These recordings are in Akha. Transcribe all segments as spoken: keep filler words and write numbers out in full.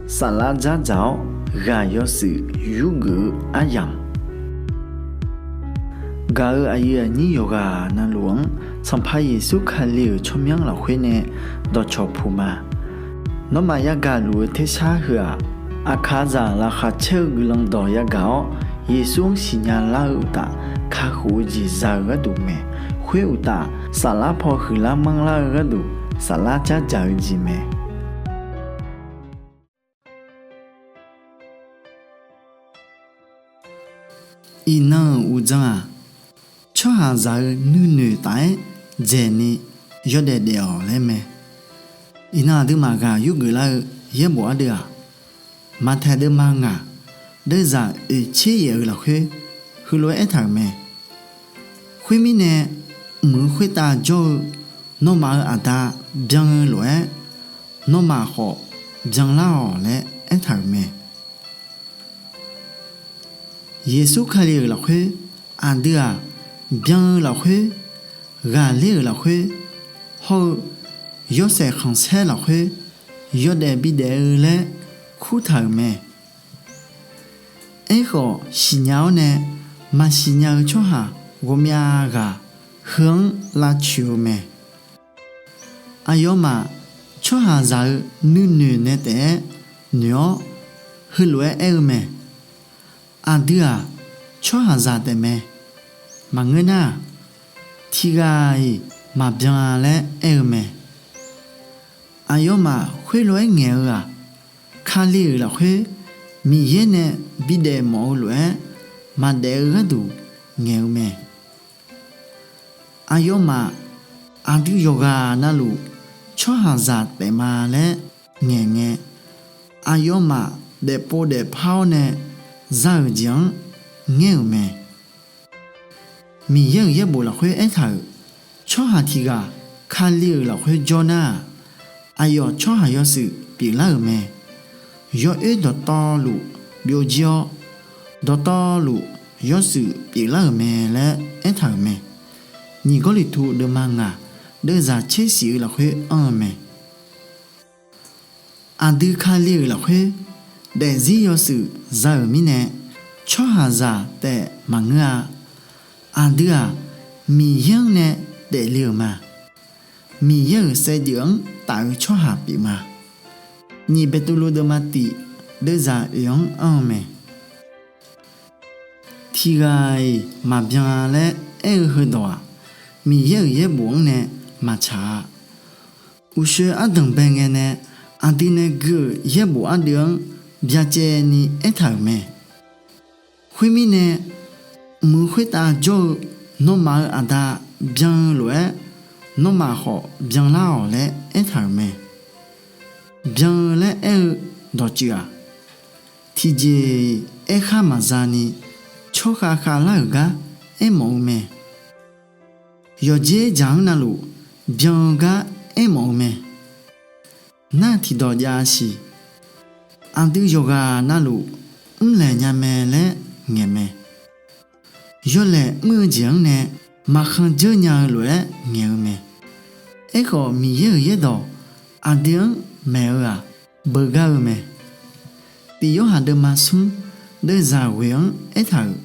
Saflar dzardzaq-awr ghaq yawshuif yurgeuf-eu aryamq, gaq-euq aqyuif aqnyir yawqghaq navluf-anr Sanqpaq Yeqsur Kali-euq tsawrmyanr lafkhoer nae dawqcawq puq ma. Nawmaf yagaq luf-eu tersar heu-aq, aqkaqzaq laqkhaq caer-eu guiqlanq dawq yagaq-awr, Yeqsur-anr siqnya lar-eu uqtaf, kakhof-eu jeq za-eu gharduq mae. Khoer uqtaf, saflar paw huiqlar manrlar-eu gharduq, saflar dzardzaq-eu jeq mae. Iqnan-euq uqdzan-aq, tsawrhaqzaq-eu nuinoeq taf-aer dzaeqni yawdaef daef-awq laer mae. Iqnan aqduimaf ghaq yurgeuf lar-eu yaerbof ardeuv-aq, Maqtaeq deuvma ngaq, deuvzaq oeqtser yaef-eu lafkhoer heulof-aer aertaq-euq mae. Khoermirnae, mq-euq khoertav jawr-eu nawmaf-euq Aqda byan-eu lof-aer, nawmaf khawf byanlar-awq laer aertaq-euq mae. Yeqsur Kali-euq lafkhoer, aqdui-aq, byan-eu lafkhoer, ghaqler-euq lafkhoer, hawr-eu yawshaef khanqsaer lafkhoer yawdaef bidaef-eu laer kurtaq-euq mae. Aerkhawf, siqnya-awr nae maqsiq nya-eu tsawrhaq ghawqmya ghaq heu-anr lavtsoeq-eu mae. Aqyawfmaf tsawrhaqzaq-eu nuinoeq nae taef-aer noeq-awr, heulof-aer aer-eu mae. Aqdui-aq, tsawrhaqzaq taefmae. Maqngeur nar-aq, tiqghaq-iq maqbyan-a laer aer-eu mae. Aqyawfmaf khoerlof-aer ngaeq-eu-aq, Kali-euq lafkhoer Miqyaer nae bidaef mawf-eu lof-aer maqdaef-eu gharduq ngaeq-eu mae. Aqyawfmaf aqdui yawqghaq navluf tsawrhaqzaq taef ma laer ngaeq ngae, aqyawfmaf daefpov daefpar-awr nae za-euq jeq-anr ngaer-euq mae. Miqyaer-euq yaerbof lafkhoer aertaq-euq, tsawrhaq tiqghaq Kali-euq lafkhoer jawr nar-aq, aqyawf tsawrhaq yawshuif pyeuflar-euq mae. Yawoer dawqtawvluf byovjir-awr, dawqtawvluf yawshuif pyeuflar-euq mae laer aertaq-euq mae. Nyiq Gawrliqtu deuvma ngaq, deuvzaq tser shif-eu lafkhoer anr-eu mae. Aqdui Kali-euq lafkhoer daefzir yawshuif za-euq mirnae, tsawrhaqzaq taef maqngeur-a. Aqdui-aq, Miqyaer-anr nae daefle-euq ma. Miqyaer-euq saevdzeuf-anr taf-eu tsawrhaq pyeufma. Nyiq Beqtuvluv deuvma tif, deuvzaq oeq-anr anr-eu mae. Tiqghaq-iq maqbyan-a laer aer-eu heudawq-aq, Miqyaer-euq yaerbof-anr nae maqtsaq-a. Uqshoe ardanq bae ngae nae aqdui nae gui-euq yaerbof ardeuv-anr byacaevni aertaq-euq mae. Khoermirnae, mq-euq khoertav jawr-eu nawmaf-euq Aqda byan-eu lof-aer, nawmaf khawf byanlar-awq laer aertaq-euq mae. Byan-eu laer aer-eu dawqtsuif-aq, tiqjeq-iq aerkhar maqza ni tsawrkhav khavlar-euq gar aermawf-eu mae. Yawqdzer dzaq-anr navluf byan-eu gar aermawf-eu mae. Nar tiqdawq jav-a siq. Aqdui yawqghaq navluf mrlaeq nya mae laer ngaeq mae. Yawlaeq mr-eu jeq-anr nae maqkhanq dzeur nya-eu lof-aer ngaeq-eu mae. Aerkhawf, Miqyaer-euq yaerdawq aqdui-anr maeq-eu-aq, beugar-eu mae. Tiq Yorhaq deuvma smr, deuvzaq ghoeq-anr aertaq-euq,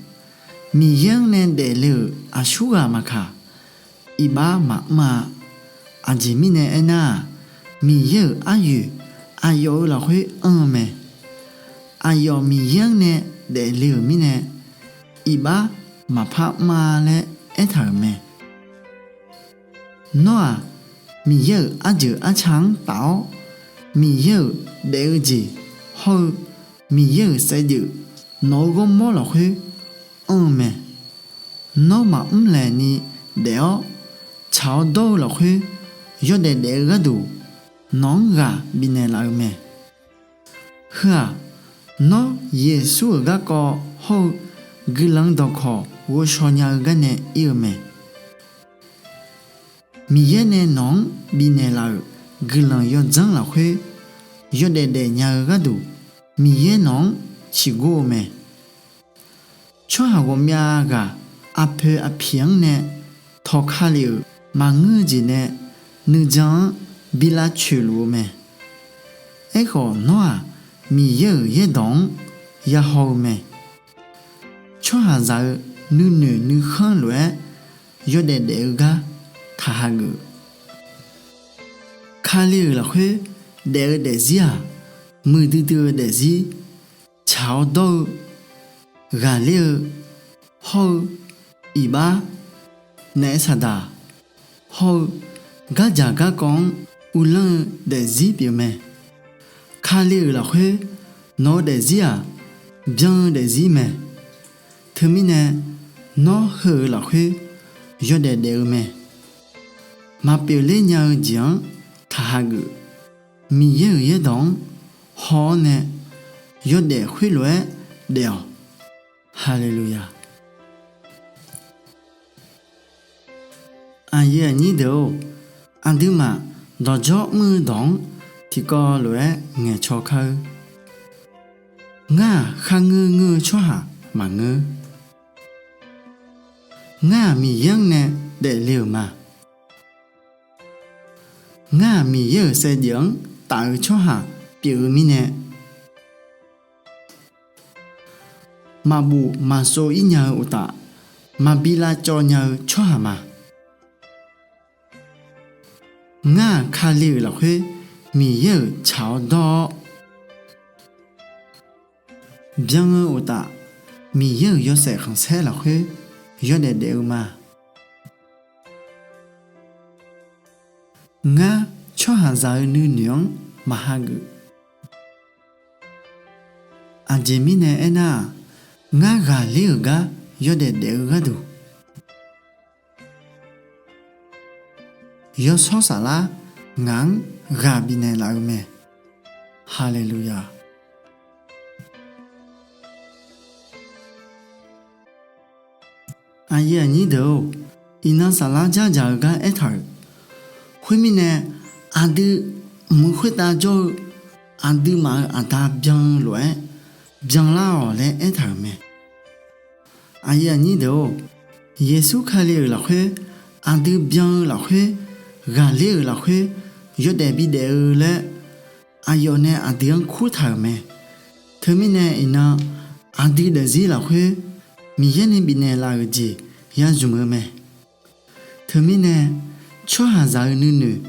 Miqyaer-anr nae daefle-euq aqsurghaq maqkaq, iqbax maqmr-a. Aqjeq mirnae aernar-aq, Miqyaer-euq aryoeq aqyawf-eu lafkhoer anr-eu mae. Aqyawf Miqyaer-anr nae daefle-euq mirnae, iqbax maqpar mr-a laer aertaq-euq mae. Nawr-aq, Miqyaer-euq arjeuq arca-anr taf-awr, Miqyaer-euq daef-eu jeq hawr-eu Miqyaer-euq saevdzeuf nawq-eu ghawrmawr lafkhoer anr-eu mae. Nawr maqmr laeqni daef-awr, tsaq-awr dawr-eu lafkhoer yawdaef daef-eu gharduq, nawq-anr ghaq bifnaeq laf-eu mae. Heu-aq, nawr Yeqsur-euq garkawv hawr-eu guiqlanq dawqkawq ghovshaw nya-eu garnae ir-eu mae. Miqyaer nae nawq-anr bifnaeq laf-euq guiqlanq yawdzanr lafkhoer yawdaef daefnya-eu gharduq, Miqyaer nawq-anr ciqgor-eu mae. Tsawrhaq ghawqmyav ghaq aqpoeq aqpiq-anr nae tawqka lef-euq maqngeur-eu jeq nae nuijan-anr bi lavcoeq luf-eu mae. Aerkhawf, nawr-aq, Miqyaer-euq yaerdawq-anr yahaw-eu mae. Tsawrhaqzaq-eu nuinoeq nuikhanr lof-aer yawdaef daef-eu gar taqha geuf. Kali-euq lafkhoer daef-eu daefzir-aq, muiqdui dui-eu daefzir, tsaq-awr dawr-eu, ghaqler-eu, hawr-eu, iqbax, naef saqdaq, hawr-eu gardzaq garkawv-anr uvlanr-eu daefzir pyeuf mae. Kali-euq lafkhoer nawq-eu daefzir-aq, byan-eu daefzir mae. Teumirnae, nawr heu-euq lafkhoer yawdaef daef-eu mae. Maqpyeufler nya-eu jeq-anr taqha geuf. Miqyaer-euq yaerdawq-anr haw-awr nae yawdaef khoerlof-aer daef-awq. Haleluya! Aqyuif aqnyir deuq-or, aqduimaf dawqdzawr mr-eu dawq-anr tiqkawv lof-aer ngaeqcaw kar-eur. Ngar-aq, kharngeur ngeur-eu tsawrhaq maqngeur. Ngar-aq, Miqyaer-anr nae daefle-euq ma. Ngar-aq, Miqyaer-euq saevdzeuf-anr taf-eu tsawrhaq pyeuf-eu mirnae, maqbof maqsov-ir nya-eu uqtaf, maqbi lavcawv nya-eu tsawrhaq ma. Ngar-aq, Kali-euq lafkhoer Miqyaer-euq tsaq-awr dawr-awr, byan-eu uqtaf, Miqyaer-euq yawshaef khanqsaer lafkhoer yawdaef daef-eu ma. Ngar tsawrhaqzaq-eu nuinoeq-anr maqha geuf. Aqjeq mirnae aernar-aq, ngar ghaqler-euq gar yawdaef daef-eu gharduq, Yawshawr Saflar ngaq-anr ghaq bifnaeq laf-eu mae. Haleluya! Aqyuif aqnyir deuq-or, iqnan saflar dzardzaq-eu gar aertaq-euq. Khoermirnae, aqdui mq-eu khoertav jawr-eu aqduimaf-euq Aqda byan-eu lof-aer byanlar-awq laer aertaq-euq mae. Aqyuif aqnyir deuq-or, Yeqsur Kali-euq lafkhoer, aqdui byan-eu lafkhoer, ghaqler-euq lafkhoer, yawdaef bidaef-eu laer aqyawf nae aqdui-anr kurtaq-euq mae. Teumirnae iqnan, aqdui daefzir lafkhoer Miqyaer nae bifnaeq laf-euq jeq ya zmq-eu mae. Teumirnae, tsawrhaqzaq-eu nuinoeq,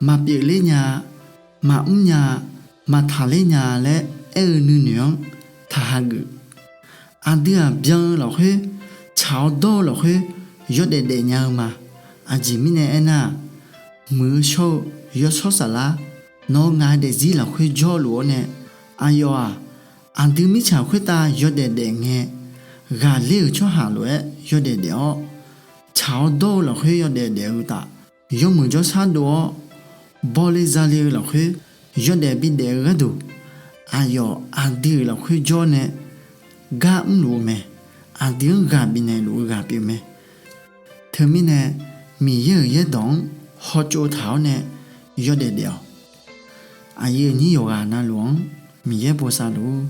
maqpyeufler nya-a, maqmr nya-a, maqtaqler nya-a laer aer-eu nuinoeq-anr taqha geuf. Aqdui-aq byan-eu lafkhoer, tsaq-awr dawr-eu lafkhoer yawdaef daefnya-eu ma. Aqjeq mirnae aernar-aq, muiq-eu shawr-eu Yawshawr Saflar nawq-eu ngaq-eu daefzir lafkhoer jawrluf-awr nae, aqyawf-aq, aqdui mirtsaq khoertav yawdaef daef ngae, ghaqler-euq tsawrhaq lof-aer yawdaef daef-awr, tsaq-awr dawr-eu lafkhoer yawdaef daef-eu uqtaf, yawmuiq jawrshar dov-awr, bawle zale-eu lafkhoer yawdaef bidaef-eu gharduq, aqyawf aqdui-euq lafkhoer jawr nae gar mrluf-eu mae. Aqdui-anr ghaq bifnaeq luf-eu ghaq pyeuf mae. Teumirnae, Miqyaer-euq yaerdawq-anr hawtsov taq-awr nae yawdaef daef-awq. Aqyuif aqnyir yawqghaq navluf-anr Miqyaer bosav luf-ur.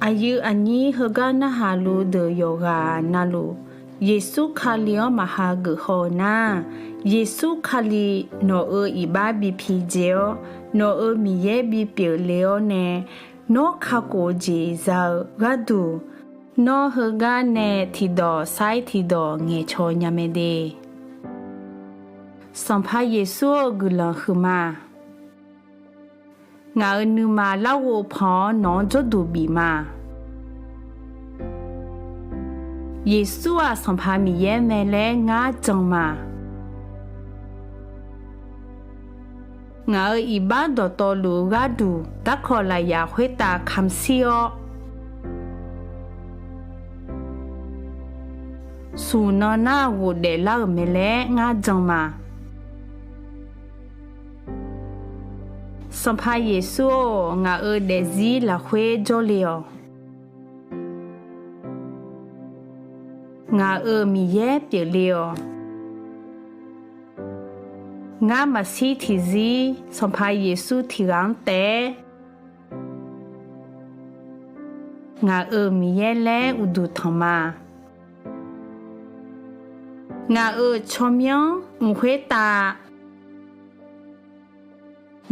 Aqyuif aqnyir heugar narhaq luf deuq yawqghaq navluf, Yeqsur Kali-anr maqha geuf haw-eu nar, Yeqsur Kali nawq-euq iqbax bi pidzae-awr, nawq-euq Miqyaer bipyeuf le-awr nae, nawr kakhof-eu jeq za-eu gharduq, nawr heugar nae tiqdawq sair tiqdawq ngaeqcawq nya mae de. Sanqpaq Yeqsur-eu guiqlanq huiqma. Ngaq-euq nuima larghov pan-awr nawq-anr jawrduq bif ma. Yeqsur-aq Sanqpaq Miqyaer mae laer ngar jan ma. Ngaq-euq iqbax dawqtawvluf-eu gharduq darkawq lafyaq khoertav kamq shir-awr, smq nan nar ghofdaef lar-euq mae laer ngar jan ma. Sanqpaq Yeqsur-or, ngaq-euq daefzir lafkhoer jawrle-awq. Ngaq-euq Miqyaer pyeufle-awq. Ngar maqshir tiqzir Sanqpaq Yeqsur tiq ghaq-anr taef-aer, ngaq-euq Miqyaer laer uqduq tanq ma. Ngaq-euq tsawrmyanr mq khoertav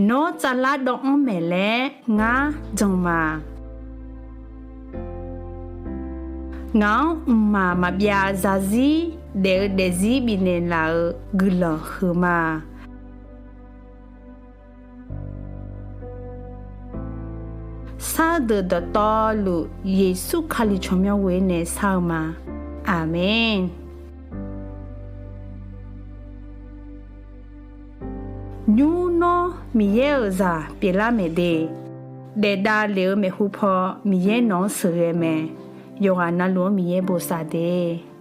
nawr tsavlar dawv-anr maeq laer ngar jan ma. Ngaq-anr mqmaq maqbyav zarzir daef-eu daefzir bifnaeq laf-euq guiqlanq huiqma. Sar deuq dawqtawvluf Yeqsur Kali tsawrmyanr ghoer nae shar-eu ma. Aqmeq. Nymr nawr Miqyaer-euq zaq pyeuflar maeq de. Daefdav lef-eu maeqhu paw Miqyaer nawq-anr sheuqghae mae. Yawqghaq navluf-anr Miqyaer bosav de.